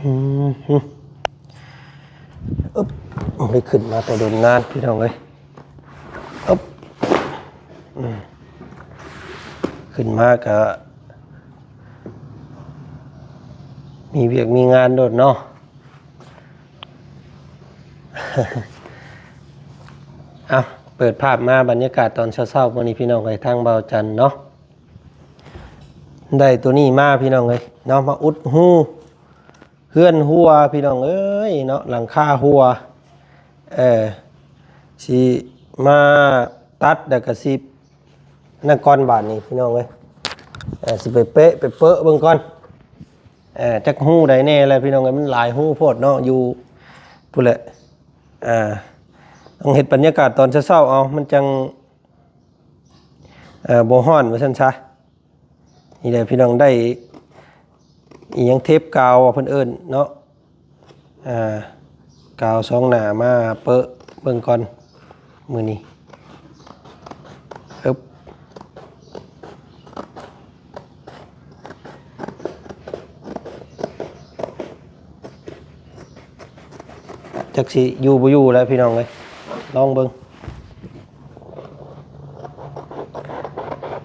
ອືມ ອຶບ ໄດ້ຂຶ້ນມາແຕ່ດົນນານ ພີ່ນ້ອງເອີຍ. ອຶບ ອືມ ຂຶ້ນມາກະມີວຽກມີງານໂລດເນາະ. ເອົາ ເປີດພາບມາບັນຍາກາດຕອນເຊົ້າໆ ມື້ນີ້ ພີ່ນ້ອງເອີຍ, ທາງບ່າວຈັນເນາະ ໄດ້ໂຕນີ້ມາ ພີ່ນ້ອງເອີຍເນາະ, ມາອຸດຮູເຮືອນຮົວ ພີ່ນ້ອງເອີຍເນາະ, ຫຼັງຄາຮົວ. ເອີ ຊິມາຕັດ ແລ້ວກະຊິ ອັນນັ້ນກ່ອນບາດນີ້ ພີ່ນ້ອງເອີຍ. ເອີ ຊິໄປເປະໄປເປິະເບິ່ງກ່ອນ. ເອີ ຈັກຮູໃດແດ່ແຫຼະ ພີ່ນ້ອງເອີຍ, ມັນຫຼາຍຮູໂພດເນາະ, ຢູ່ພຸ້ນແຫຼະ. ເອີ ຕ້ອງເຮັດບັນຍາກາດຕອນເຊົ້າໆ ເອົາ ມັນຈັ່ງ ເອີ ບໍ່ຮ້ອນວ່າຊັ້ນຊະ. ນີ້ແຫຼະ ພີ່ນ້ອງ, ໄດ້ອີ່ຫຍັງ ເທບກາວວ່າເພິ່ນເອີ້ນເນາະ. ອ່າ ກາວສອງໜ້າມາເປິະເບິ່ງກ່ອນມື້ນີ້. ເອີບ ຈັກຊິຢູ່ບໍ່ຢູ່ແຫຼະ ພີ່ນ້ອງເອີຍ, ລອງເບິ່ງ.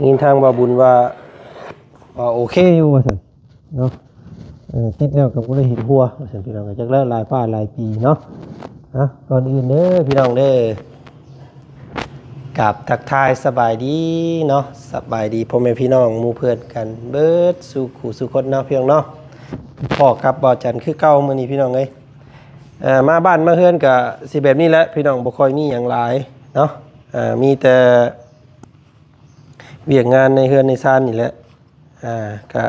ຍິນທາງບ່າວບຸນວ່າ ວ່າໂອເຄຢູ່ວ່າຊັ້ນເນາະ. ເອີ ຕິດແລ້ວກໍບໍ່ໄດ້ເຫັນຫົວວ່າຊັ້ນ ພີ່ນ້ອງ, ຈັກແລ້ວຫຼາຍປ່າຫຼາຍປີເນາະ. ອ່ະ ກ່ອນອື່ນເດີ ພີ່ນ້ອງເດີ ກາບທັກທາຍສະບາຍດີເນາະ, ສະບາຍດີພໍ່ແມ່ພີ່ນ້ອງໝູ່ເພື່ອນກັນເບິດສູ່ຄູ່ສູ່ຄົນເນາະ ພີ່ນ້ອງເນາະ. ພໍ້ກັບບ່າວຈັນຄືເກົ່າມື້ນີ້ ພີ່ນ້ອງເອີຍ. ເອີ ມາບ້ານມາເຮືອນກະຊິແບບນີ້ແຫຼະ ພີ່ນ້ອງ, ບໍ່ຄ່ອຍມີຫຍັງຫຼາຍເນາະ. ເອີ ມີແຕ່ວຽກງານໃນເຮືອນໃນຊານນີ້ແຫຼະ. ອ່າ ກະ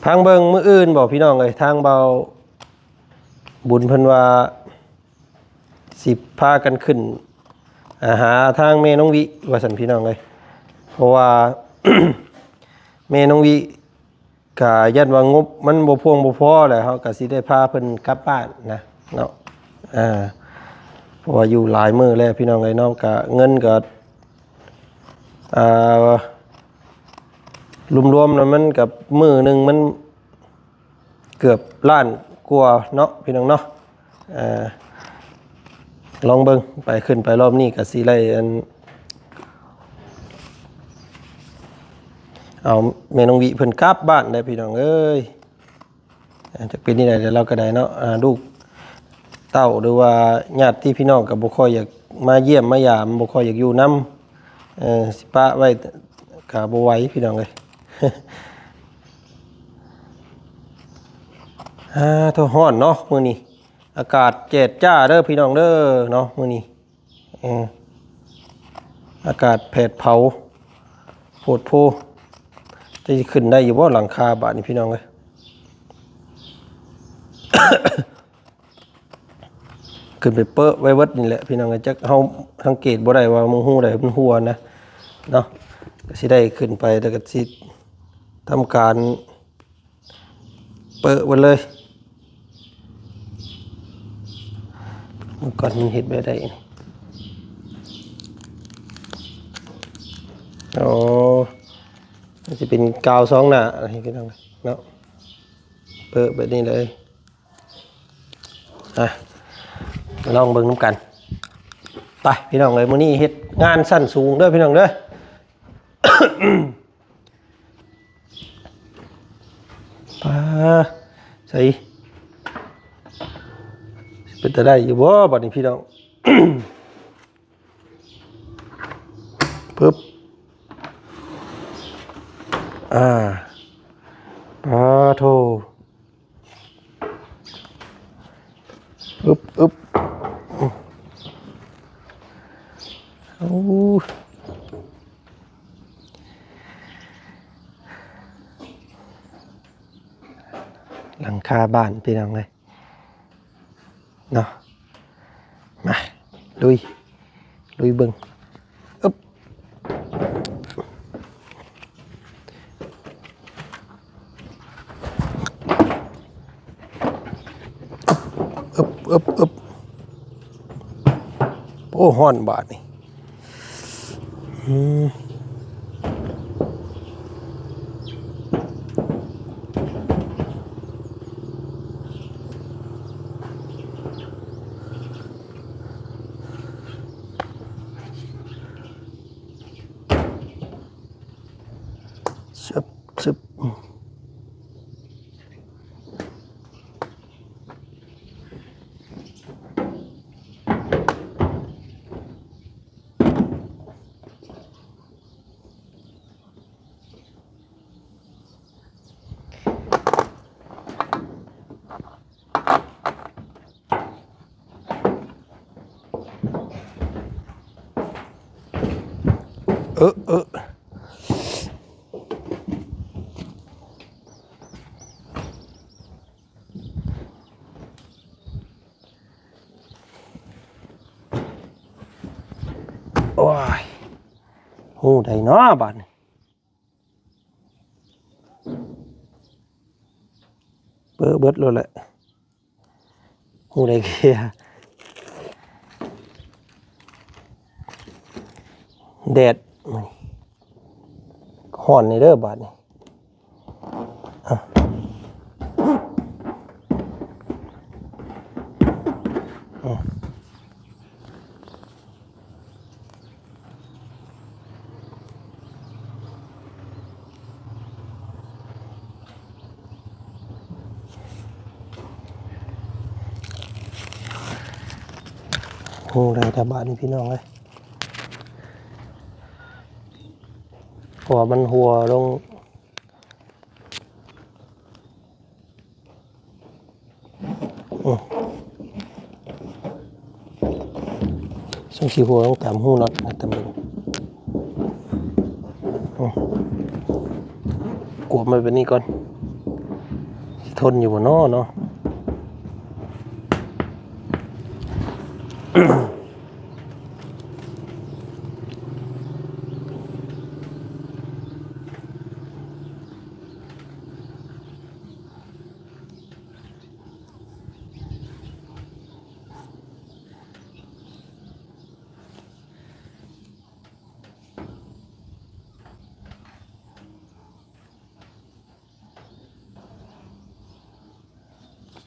ພັງເບິ່ງມື້ອື່ນບໍ ພີ່ນ້ອງເອີຍ, ທາງບ່າວບຸນເພິ່ນວ່າຊິພາກັນຂຶ້ນ ອ່າ ຫາທາງແມ່ນ້ອງວິວ່າຊັ້ນ ພີ່ນ້ອງເອີຍ. ເພາະວ່າແມ່ນ້ອງວິກະຢ້ານວ່າງົບມັນບໍ່ພຽງບໍ່ພໍແຫຼະ, ເຮົາກະຊິໄດ້ພາເພິ່ນກັບບ້ານນະເນາະ. ອ່າ ເພາະວ່າຢູ່ຫຼາຍມື້ແລ້ວ ພີ່ນ້ອງເອີຍເນາະ, ກະເງິນກະ ອ່າ ລວມໆ ແລ້ວມັນກະມື້ໜຶ່ງມັນເກືອບລ້ານກວ່າເນາະ ພີ່ນ້ອງເນາະ. ເອີ ລອງເບິ່ງ ໄປຂຶ້ນໄປລອບນີ້ກະຊິໄດ້ອັນ ເອົາແມ່ນ້ອງວິເພິ່ນກັບບ້ານໄດ້ ພີ່ນ້ອງເອີຍ. ອ່າ ຈັກເປັນແນວໃດແລ້ວລາວກໍໄດ້ເນາະ, ອ່າ ລູກເຕົ້າ ຫຼືວ່າຍາດຕິພີ່ນ້ອງກໍບໍ່ຄ່ອຍຢາກມາຢ້ຽມມາຢາມ, ບໍ່ຄ່ອຍຢາກຢູ່ນຳ. ເອີ ຊິປະໄວ້ກໍບໍ່ໄຫວ ພີ່ນ້ອງເອີຍ. ອ່າ ໂທ້ ຮ້ອນເນາະມື້ນີ້, ອາກາດແຈດຈ້າເດີ ພີ່ນ້ອງເດີເນາະ ມື້ນີ້. ເອີ ອາກາດແຜດເຜົາໂພດໂພ, ຈະຂຶ້ນໄດ້ຢູ່ບໍ່ຫຼັງຄາບາດນີ້ ພີ່ນ້ອງເອີຍ. ຂຶ້ນໄປເປິະໄວ້ເບິດນີ້ແຫຼະ ພີ່ນ້ອງເອີຍ, ຈັກເຮົາສັງເກດບໍ່ໄດ້ວ່າມັນຮູໃດມັນຮົ່ວນະເນາະ. ກໍຊິໄດ້ຂຶ້ນໄປ ແລ້ວກໍຊິທຳການ ເປີະເບິດເລີຍ. ເມື່ອກ່ອນມັນເຮັດແບບໃດນີ້? ໂອ້ ມັນຊິເປັນກາວສອງໜ້າ ພີ່ນ້ອງເນາະ, ເປີະແບບນີ້ເລີຍ. ອ່ະ ລອງເບິ່ງນຳກັນ. ໄປ ພີ່ນ້ອງເອີຍ, ມື້ນີ້ເຮັດງານຊັ້ນສູງເດີ ພີ່ນ້ອງເດີ. ປາ ໃສ ເປັນຕາໄດ້ຢູ່ບໍ່ບາດນີ້ ພີ່ນ້ອງ? ປຶບ ອ່າ ປາໂທ. ອຶບ ອຶບ ໂອ້ ຫຼັງຄາບ້ານ ພີ່ນ້ອງເອີຍ ເນາະ. ມາ ລຸຍ ລຸຍເບິ່ງ. ອຶບ ອຶບ ອຶບ ອຶບ ໂອ້ ຮ້ອນບາດນີ້. ອືມ. ຊຶບ ຊຶບ ເອີ ເອີ ໂອ້ຍ ຮູ້ໃດເນາະບາດນີ້. ເປີເບິດໂລດແຫຼະ ຮູ້ໄດ້ເຄຍ ແດດ ຮ້ອນນີ້ເດີບາດນີ້. ໂອ້ ໄດ້ແຕ່ບາດນີ້ພີ່ນ້ອງເອີຍ ເພາະວ່າມັນຮົ່ວລົງ. ອືມ ສົງຊິຮົ່ວລົງຕາມຮູນັອດນະ ຕາມເບິ່ງ. ອືມ ກວມໄວ້ແບບນີ້ກ່ອນ ຊິທົນຢູ່ບໍ່ນໍເນາະ.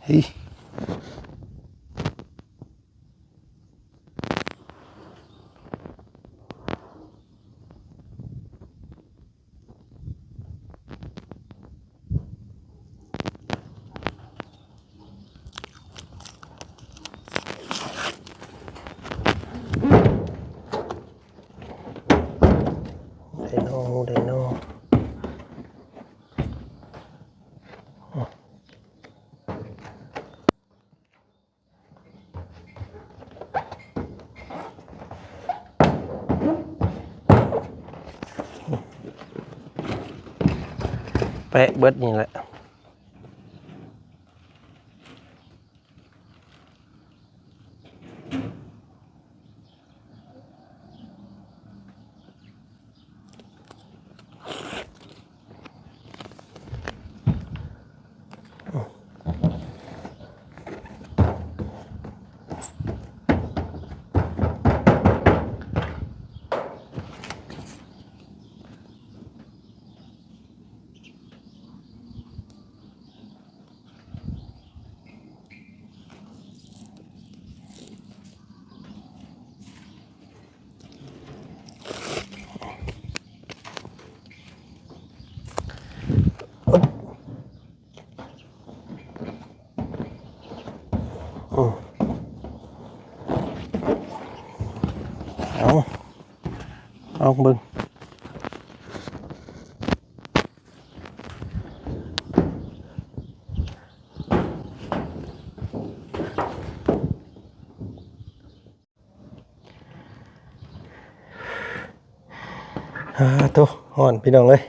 ເຮີ້ຍ ໄດໂນ ໄດໂນ. ແປະເບິດນີ້ແຫຼະ. ເອົາ ເອົາເບິ່ງ. ອາ ໂທ້ ຮ້ອນພີ່ນ້ອງເອີຍ.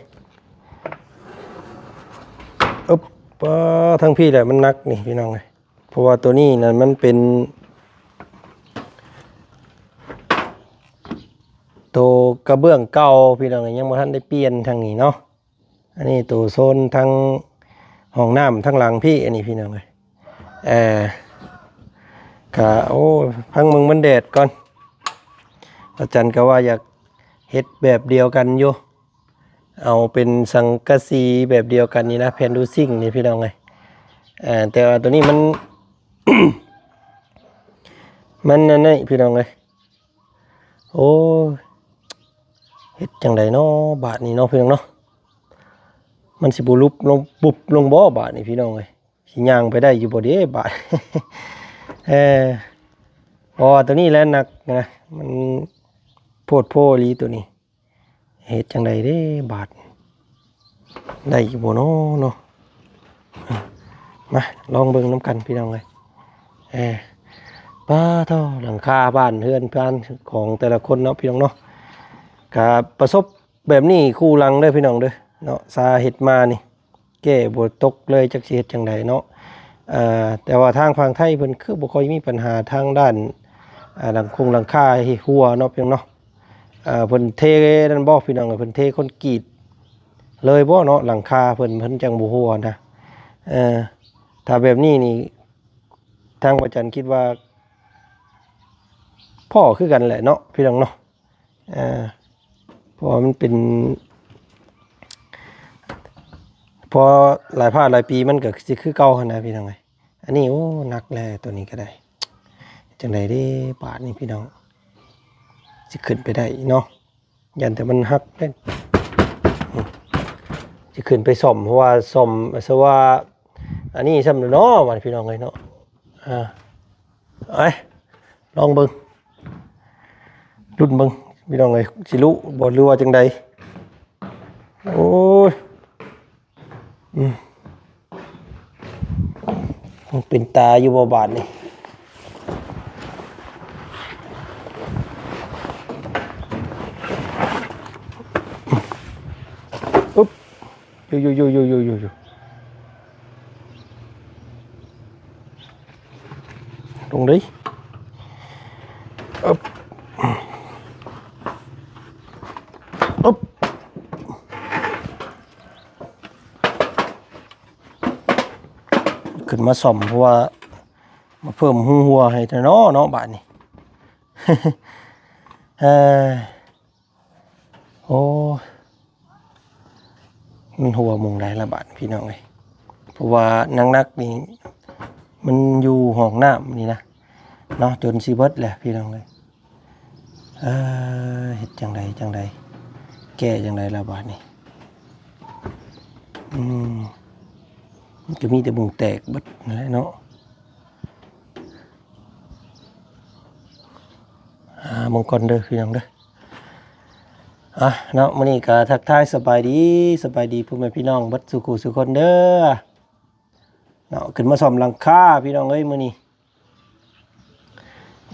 ອຶບ ປາ ທາງພີ້ແຫຼະມັນໜັກນີ້ພີ່ນ້ອງເອີຍ ເພາະວ່າໂຕນີ້ນັ້ນມັນເປັນໂຕກະເບື້ອງເກົ່າພີ່ນ້ອງເອີຍ ຍັງບໍ່ທັນໄດ້ປ່ຽນທາງນີ້ເນາະ. ອັນນີ້ໂຕໂຊນທາງຫ້ອງນ້ຳທາງຫຼັງພີ້ ອັນນີ້ພີ່ນ້ອງເອີຍ. ເອີ ກະ ໂອ້ ພັງເບິ່ງມັນແດດກ່ອນ. ອາຈານກະວ່າຢາກເຮັດແບບດຽວກັນຢູ່ ເອົາເປັນສັງກະສີແບບດຽວກັນນີ້ນະ ແຜ່ນດູຊິງນີ້ພີ່ນ້ອງເອີຍ. ເອີ ແຕ່ວ່າໂຕນີ້ມັນ ມັນອັນນີ້ພີ່ນ້ອງເອີຍ. ໂອ້ຍ ເຮັດຈັ່ງໃດເນາະບາດນີ້ເນາະ ພີ່ນ້ອງເນາະ. ມັນຊິບໍ່ຫຼຸບລົງປຸບລົງບໍ່ບາດນີ້ພີ່ນ້ອງເອີຍ? ຊິຍ່າງໄປໄດ້ຢູ່ບໍ່ເດບາດ? ເອີ ເພາະວ່າໂຕນີ້ແຫຼະໜັກນະ ມັນໂພດໂພອີ່ຫຼີໂຕນີ້. ເຮັດຈັ່ງໃດເດບາດ? ໄດ້ຢູ່ບໍ່ນໍເນາະ? ມາລອງເບິ່ງນຳກັນພີ່ນ້ອງເອີຍ. ເອີ ປາໂທ້ ຫຼັງຄາບ້ານເຮືອນຊານຂອງແຕ່ລະຄົນເນາະພີ່ນ້ອງເນາະ ກະປະສົບແບບນີ້ຄູ່ຫຼັງເດີພີ່ນ້ອງເດີເນາະ. ສາເຮັດມານີ້ ແກ້ບໍ່ຕົກເລີຍ ຈັກຊິເຮັດຈັ່ງໃດເນາະ. ເອີ ແຕ່ວ່າທາງຝັ່ງໄທເພິ່ນຄືບໍ່ຄ່ອຍມີບັນຫາທາງດ້ານ ເອີ ຫຼັງຄົງຫຼັງຄາຮົ່ວເນາະ ພີ່ນ້ອງເນາະ. ເອີ ເພິ່ນເທນັ້ນບໍ່ພີ່ນ້ອງ ເພິ່ນເທຄອນກຣີດເລີຍບໍ່ເນາະ ຫຼັງຄາເພິ່ນ ເພິ່ນຈັ່ງບໍ່ຮົ່ວນະ. ເອີ ຖ້າແບບນີ້ນີ້ ທາງພະອາຈານຄິດວ່າພໍ້ຄືກັນແຫຼະເນາະ ພີ່ນ້ອງເນາະ. ເອີ ເພາະວ່າມັນເປັນ ພໍຫຼາຍພາດຫຼາຍປີມັນກໍຊິຄືເກົ່າຫັ້ນນະພີ່ນ້ອງເອີຍ. ອັນນີ້ ໂອ້ ໜັກແລ້ວໂຕນີ້ກໍໄດ້. ຈັ່ງໃດເດບາດນີ້ພີ່ນ້ອງ? ຊິຂຶ້ນໄປໄດ້ເນາະ? ຢ້ານແຕ່ມັນຫັກເດ້. ອືມ ຊິຂຶ້ນໄປສ້ອມ ເພາະວ່າສ້ອມ ສະວ່າ ອັນນີ້ຊ້ຳເນາະ ບາດນີ້ພີ່ນ້ອງເອີຍເນາະ. ອ່າ ເອົາ ລອງເບິ່ງ ລຸ້ນເບິ່ງພີ່ນ້ອງເອີຍ ຊິລຸບໍ່ ຫຼືວ່າຈັ່ງໃດ? ໂອ້ຍ ອືມ ມັນເປັນຕາຢູ່ບໍ່ບາດນີ້? ອຶບ ຢູ່ໆໆໆໆ ລົງເລີຍ ອຶບ ອຶບ ຂຶ້ນມາສ້ອມ ເພາະວ່າມາເພີ່ມຮູຮົ່ວໃຫ້ແທ້ເນາະ ເນາະ ບາດນີ້ ເອີ ໂອ້ຍ ມັນຮົ່ວໝ່ອງໃດລະບາດພີ່ນ້ອງເອີຍ? ເພາະວ່າໜັກໆນີ້ມັນຢູ່ຫ້ອງນ້ຳນີ້ນະເນາະ ຈົນຊິເບິດແຫຼະພີ່ນ້ອງເອີຍ. ເອີ ເຮັດຈັ່ງໃດຈັ່ງໃດ ແກ້ຈັ່ງໃດລະບາດນີ້? ອືມ ມັນກໍມີແຕ່ໝ່ອງແຕກເບິດນັ້ນແຫຼະເນາະ. ອ່າ ເບິ່ງກ່ອນເດີພີ່ນ້ອງເດີ. ອ່າ ເນາະ ມື້ນີ້ກໍທັກທາຍສະບາຍດີ ສະບາຍດີພໍ່ແມ່ພີ່ນ້ອງເບິດສູ່ຄູ່ສູ່ຄົນເດີເນາະ. ຂຶ້ນມາສ້ອມຫຼັງຄາພີ່ນ້ອງເອີຍ ມື້ນີ້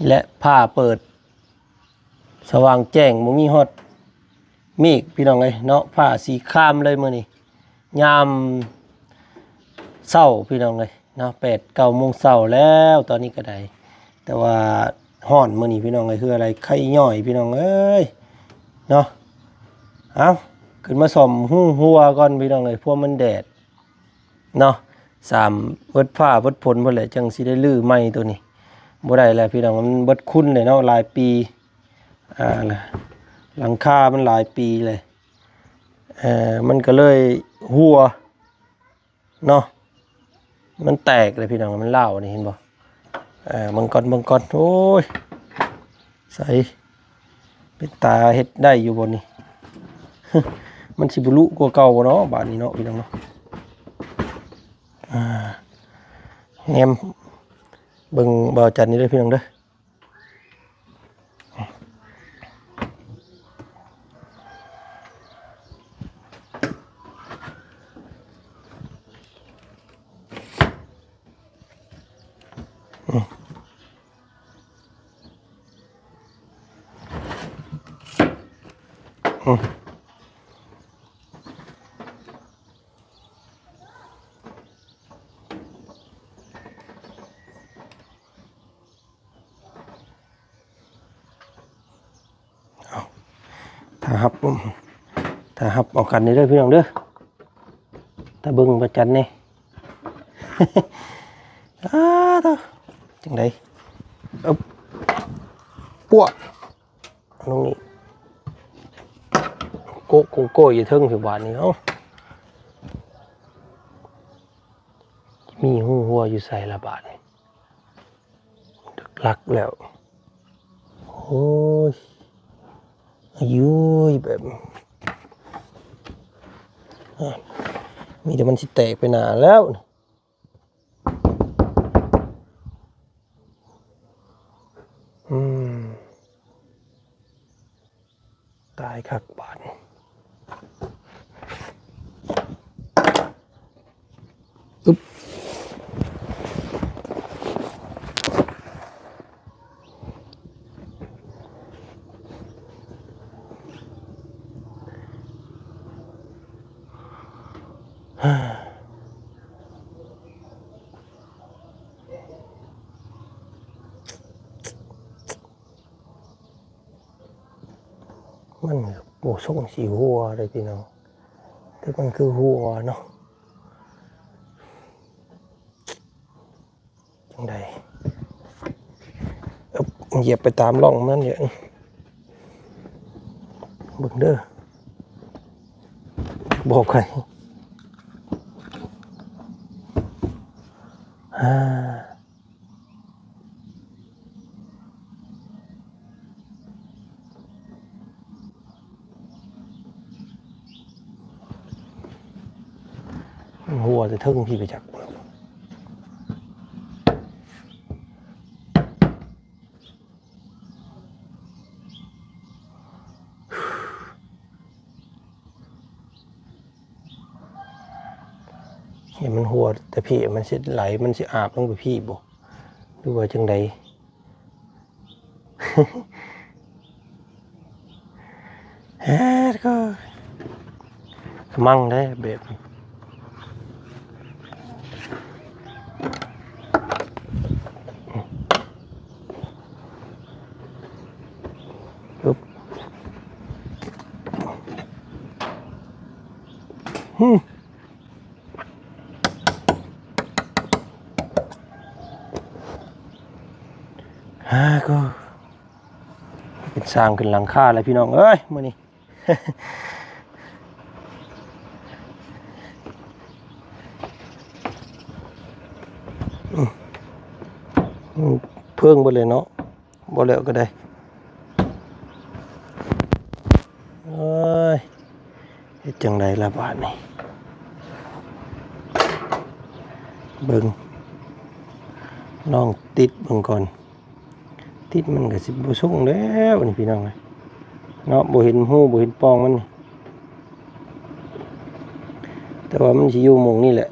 ແລະ ຟ້າເປີດ ສະຫວ່າງແຈ້ງ ບໍ່ມີຮອດເມກພີ່ນ້ອງເອີຍເນາະ. ຟ້າສີຄາມເລີຍມື້ນີ້ ຍາມເຊົ້າພີ່ນ້ອງເອີຍເນາະ ແປດເກົ້າໂມງເຊົ້າແລ້ວ ຕອນນີ້ກໍໄດ້. ແຕ່ວ່າຮ້ອນມື້ນີ້ພີ່ນ້ອງເອີຍ ເຫື່ອໄຫຼໄຂ້ຍ້ອຍພີ່ນ້ອງເອີຍເນາະ. ເອົາ ຂຶ້ນມາສ້ອມຮູຮົ່ວກ່ອນພີ່ນ້ອງເອີຍ ພວກມັນແດດ ເນາະ ສາມ ເບິດຟ້າເບິດຝົນພຸ້ນແຫຼະ ຈັ່ງຊິໄດ້ຮື້ໃໝ່ໂຕນີ້. ບໍ່ໄດ້ແລ້ວພີ່ນ້ອງ ມັນເບິດຄຸນແລ້ວເນາະ ຫຼາຍປີ ອ່າ ຫຼັງຄາມັນຫຼາຍປີເລີຍ ເອີ ມັນກໍເລີຍຮົ່ວເນາະ ມັນແຕກເລີຍພີ່ນ້ອງ ມັນລ້າວນີ້ ເຫັນບໍ່? ເອີ ເບິ່ງກ່ອນ ເບິ່ງກ່ອນ ໂອ້ຍ ໃສ ເປັນຕາເຮັດໄດ້ຢູ່ບໍ່ນີ້? ມັນຊິບໍ່ລຸກວ່າເກົ່າບໍ່ເນາະ ບາດນີ້ເນາະ ພີ່ນ້ອງເນາະ. ອ່າ ແນມເບິ່ງບ່າວຈັນນີ້ເດີພີ່ນ້ອງເດີ. ເອົາ ຖ້າຮັບ ຖ້າຮັບເອົາກັນນີ້ເດີພີ່ນ້ອງເດີ ຖ້າເບິ່ງພະຈັນນີ້ ອ້າ ໂທ້ ຈັ່ງໃດ ເອີບ ປົວ ລົງນີ້ ໂກະໂກະໂກະຢູ່ເທິງ ຄືບາດນີ້ ເອົ້າ ມີຮູຮົ່ວຢູ່ໃສລະບາດນີ້? ເລິກລັກແລ້ວ ໂອ້ຍ ອາຍຸຍ ແບບ ອາ ມີແຕ່ມັນຊິແຕກໄປໜ້າແລ້ວ. ອືມ ຕາຍຄັກບາດນີ້. ອຶບ ມັນບໍ່ຊົງຊິຮົ່ວເດ້ພີ່ນ້ອງ ແຕ່ມັນຄືຮົ່ວເນາະ. ຈັ່ງໃດ ເອີບ ຢຽບໄປຕາມຮ່ອງມັນເດີ ເບິ່ງເດີ ບອກໃຫ້ ອ່າ. ມັນຮົ່ວແຕ່ເທິງພີ້ໄປຈັກ. ເຫັນມັນຮົ່ວແຕ່ພີ້ ມັນຊິໄຫຼ ມັນຊິອາບລົງໄປພີ້ບໍ່ ຫຼືວ່າຈັ່ງໃດ? ແຮດກໍມັ່ງແທ້ແບບນີ້. ອຶບ ຫື ຫາ ກໍເປັນສ້າງຂຶ້ນຫຼັງຄາແລ້ວພີ່ນ້ອງເອີຍ ມື້ນີ້. ເພິ່ງເບິດເລີຍເນາະ ບໍ່ແລ້ວກໍໄດ້. ເອີຍ ເຮັດຈັ່ງໃດລະບາດນີ້ ເບິ່ງ ລອງຕິດເບິ່ງກ່ອນ. ຕິດມັນກໍຊິບໍ່ຊົງແລ້ວນີ້ພີ່ນ້ອງເອີຍເນາະ ບໍ່ເຫັນຮູບໍ່ເຫັນປ່ອງມັນ ແຕ່ວ່າມັນຊິຢູ່ໝ່ອງນີ້ແຫຼະ.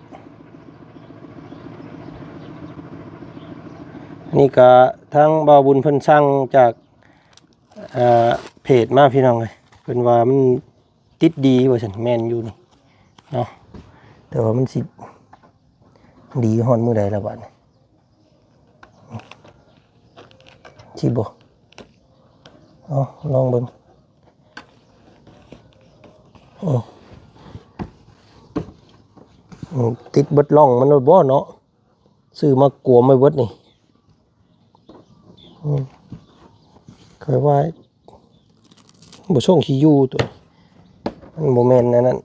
ອັນນີ້ກໍທາງບ່າວບຸນເພິ່ນສັ່ງຈາກ ເອີ ເພຈມາພີ່ນ້ອງເອີຍ ເພິ່ນວ່າມັນຕິດດີວ່າຊັ້ນ ແມ່ນຢູ່ນີ້ເນາະ ແຕ່ວ່າມັນຊິດີຮອດມື້ໃດລະບາດນີ້. ຊິບໍ່ ເອົາລອງເບິ່ງ ອືມ ຕິດເບິດຮ່ອງມັນໂລດບໍ່ເນາະ ຊື້ມາກວມໄວ້ເບິດນີ້. ອືມ ຂ້ອຍວ່າບໍ່ຊົງຊິຢູ່ຕົວະ ມັນບໍ່ແມ່ນອັນນັ້ນ.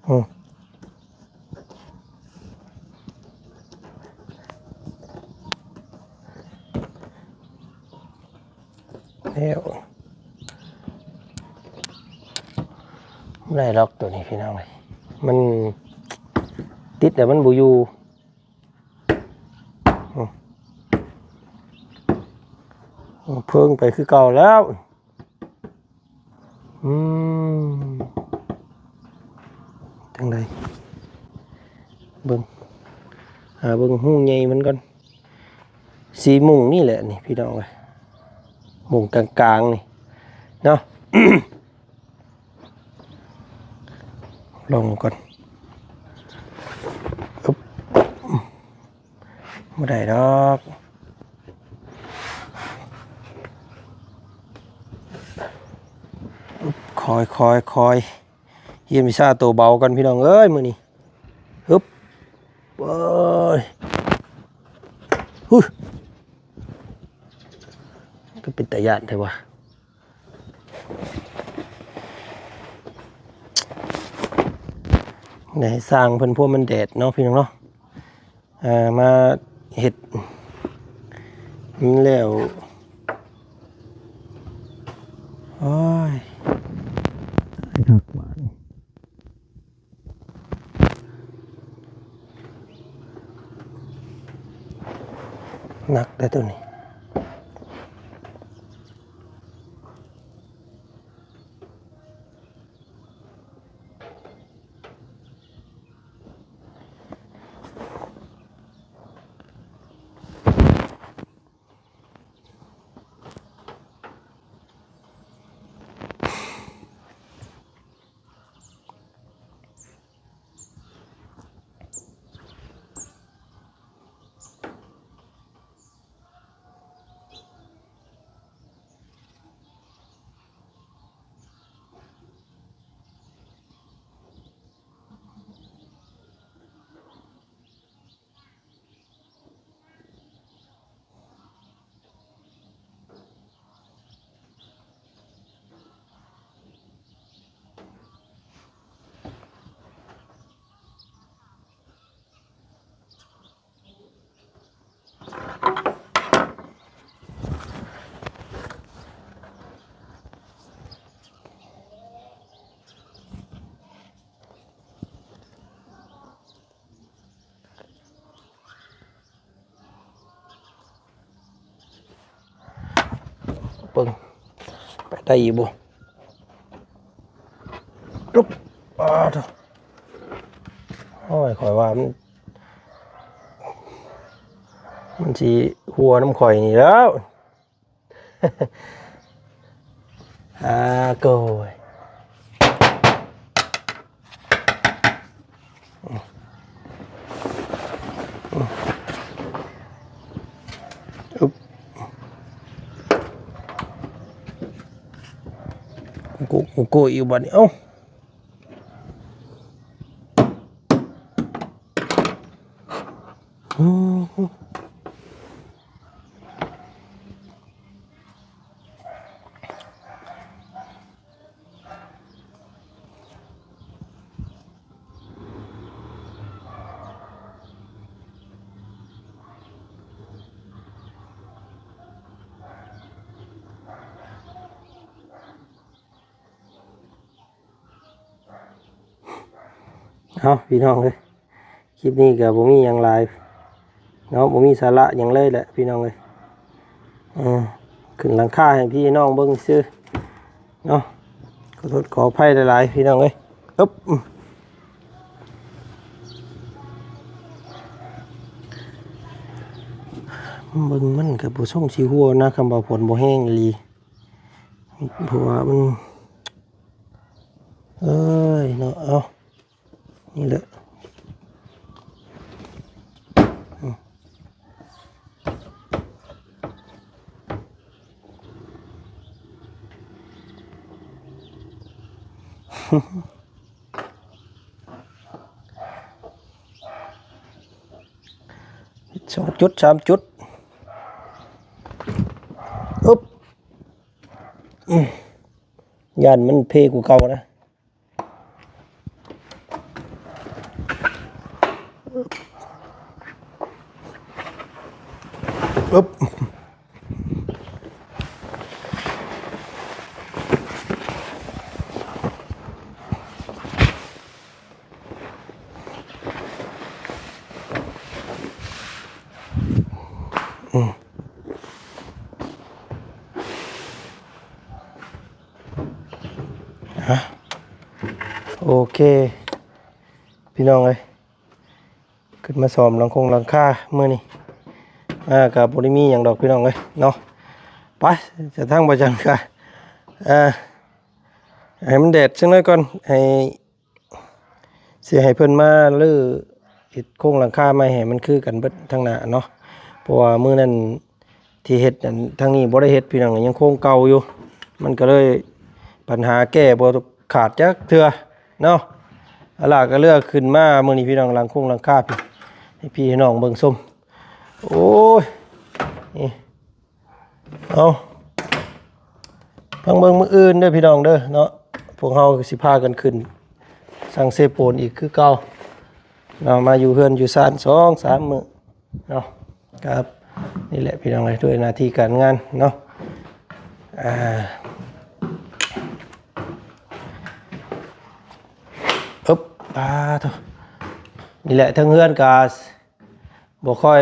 ອືມ ແລ້ວ ບໍ່ໄດ້ດອກໂຕນີ້ພີ່ນ້ອງເອີຍ ມັນຕິດແລ້ວມັນບໍ່ຢູ່. ອືມ ເພິ່ງໄປຄືເກົ່າແລ້ວ. ອືມ ຈັ່ງໃດ ເບິ່ງ ຫາເບິ່ງຮູໃຫຍ່ມັນກ່ອນ. ຊິມຸງນີ້ແຫຼະນີ້ພີ່ນ້ອງເອີຍ ມຸງກາງໆນີ້ເນາະ. ລອງເບິ່ງກ່ອນ ອຶບ ບໍ່ໄດ້ດອກ ອຶບ ຄ່ອຍໆໆ ຮຽນວິຊາໂຕເບົາກ່ອນພີ່ນ້ອງເອີຍ ມື້ນີ້ ອຶບ ເອີຍ ຫຶ ກໍເປັນຕາຢ້ານແທ້ວ່າ. ໃຫ້ຊ່າງເພິ່ນ ພວກມັນແດດເນາະພີ່ນ້ອງເນາະ ເອີ ມາເຮັດມັນແລ້ວ ໂອ້ຍ ໜັກເດ້ໂຕນີ້. ເບິ່ງ ໄປໄດ້ຢູ່ບໍ່? ລຸກ ອ້າໂທ້ ໂອ້ຍ ຂ້ອຍວ່າມັນ ມັນຊິຮົ່ວນຳຂ້ອຍນີ້ແລ້ວ. ອາໂກຍ ອຶບ ໂກ ໂກ ໂກ ອີກບາດນີ້ ເອົ້າ. ເອົາ ພີ່ນ້ອງເອີຍ ຄລິບນີ້ກໍບໍ່ມີຫຍັງຫຼາຍເນາະ ບໍ່ມີສາລະຫຍັງເລີຍແຫຼະພີ່ນ້ອງເອີຍ. ເອີ ຂຶ້ນຫຼັງຄາໃຫ້ພີ່ນ້ອງເບິ່ງຊື່ເນາະ ຂໍໂທດຂໍອະໄພຫຼາຍໆ ພີ່ນ້ອງເອີຍ. ອຶບ ເບິ່ງມັນກໍບໍ່ຊົງຊິຮົ່ວນະ ຄຳວ່າຝົນບໍ່ແຮງອີ່ຫຼີ ເພາະວ່າມັນ ເອີຍເນາະ ເອົາ ນີ້ແຫຼະ ອືມ ສອງຈຸດ ສາມຈຸດ ອຶບ ອືມ ຢ້ານມັນເພກວ່າເກົ່ານະ. ອຶບ ອືມ ຮະ ໂອເຄ ພີ່ນ້ອງເອີຍ ຂຶ້ນມາສ້ອມຫຼັງຄົງຫຼັງຄາມື້ນີ້ ອ່າ ກໍບໍ່ໄດ້ມີຫຍັງດອກພີ່ນ້ອງເອີຍເນາະ. ໄປ ຈະທາງບໍ່ຈັງກະ ອ່າ ໃຫ້ມັນແດດຈັກໜ້ອຍກ່ອນ ໃຫ້ ຊິໃຫ້ເພິ່ນມາຮື້ເຮັດໂຄງຫຼັງຄາໃໝ່ໃຫ້ມັນຄືກັນເບິດທາງໜ້າເນາະ ເພາະວ່າມື້ນັ້ນທີ່ເຮັດນັ້ນ ທາງນີ້ບໍ່ໄດ້ເຮັດພີ່ນ້ອງ ຍັງໂຄງເກົ່າຢູ່ ມັນກໍເລີຍປັນຫາແກ້ບໍ່ຂາດຈັກເທື່ອເນາະ. ອາລາກໍເລືອກຂຶ້ນມາມື້ນີ້ພີ່ນ້ອງ ຫຼັງຄົງຫຼັງຄາພີ່ ໃຫ້ພີ່ໃຫ້ນ້ອງເບິ່ງຊົມ ໂອ້ຍ ນີ້ ເອົາ ຟັງເບິ່ງມື້ອື່ນເດີພີ່ນ້ອງເດີເນາະ ພວກເຮົາກໍຊິພາກັນຂຶ້ນສັງເຊໂປນອີກຄືເກົ່າເນາະ ມາຢູ່ເຮືອນຢູ່ຊານສອງສາມມື້ເນາະ. ຄັບ ນີ້ແຫຼະພີ່ນ້ອງເອີຍ ດ້ວຍໜ້າທີ່ການງານເນາະ ອ່າ ອຶບ ປາໂທ້ ນີ້ແຫຼະ ເທິງເຮືອນກະ ບໍ່ຄ່ອຍ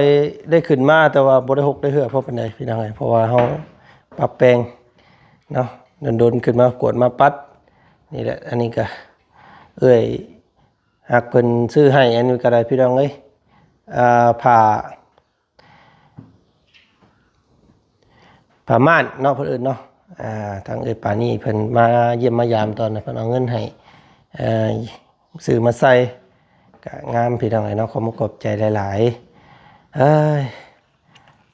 ໄດ້ຂຶ້ນມາ ແຕ່ວ່າບໍ່ໄດ້ຮົກໄດ້ເຫືອພໍປານໃດພີ່ນ້ອງເອີຍ ເພາະວ່າເຮົາປັບແປງເນາະ ດົນໆຂຶ້ນມາກວດມາປັດ. ນີ້ແຫຼະ ອັນນີ້ກະເອື້ອຍຮັກເພິ່ນຊື້ໃຫ້ ອັນນີ້ກະໄດ້ພີ່ນ້ອງເອີຍ ອ່າ ຜ້າ ຜ້າມ່ານເນາະ ເພິ່ນເອີ້ນເນາະ. ອ່າ ທາງເອື້ອຍປານີເພິ່ນມາຢ້ຽມມາຢາມຕອນນັ້ນ ເພິ່ນເອົາເງິນໃຫ້ ເອີ ຊື້ມາໃສ່ ກະງາມພີ່ນ້ອງເອີຍເນາະ. ຂອບອົກຂອບໃຈຫຼາຍໆ ເອີຍ.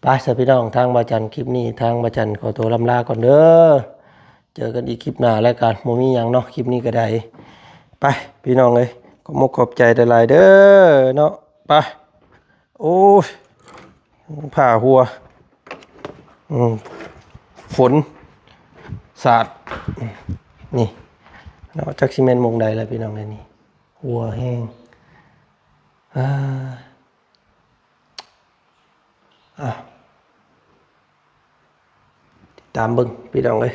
ໄປຊະພີ່ນ້ອງ ທາງບ່າວຈັນ ຄລິບນີ້ທາງບ່າວຈັນຂໍຕົວລ່ຳລາກ່ອນເດີ. ເຈີກັນອີກຄລິບໜ້າລາຍການ ບໍ່ມີຫຍັງເນາະ ຄລິບນີ້ກະໄດ້. ໄປພີ່ນ້ອງເອີຍ ຂອບອົກຂອບໃຈຫຼາຍໆເດີເນາະ. ໄປ ໂອ້ຍ ຜ້າຫົວ ອືມ ຝົນສາດ ນີ້ເນາະ ຈັກຊິແມ່ນໝ່ອງໃດລະພີ່ນ້ອງເອີຍ ນີ້ຫົວແຮງ. ອ່າ ອ່ະ ຕິດຕາມເບິ່ງພີ່ນ້ອງເອີຍ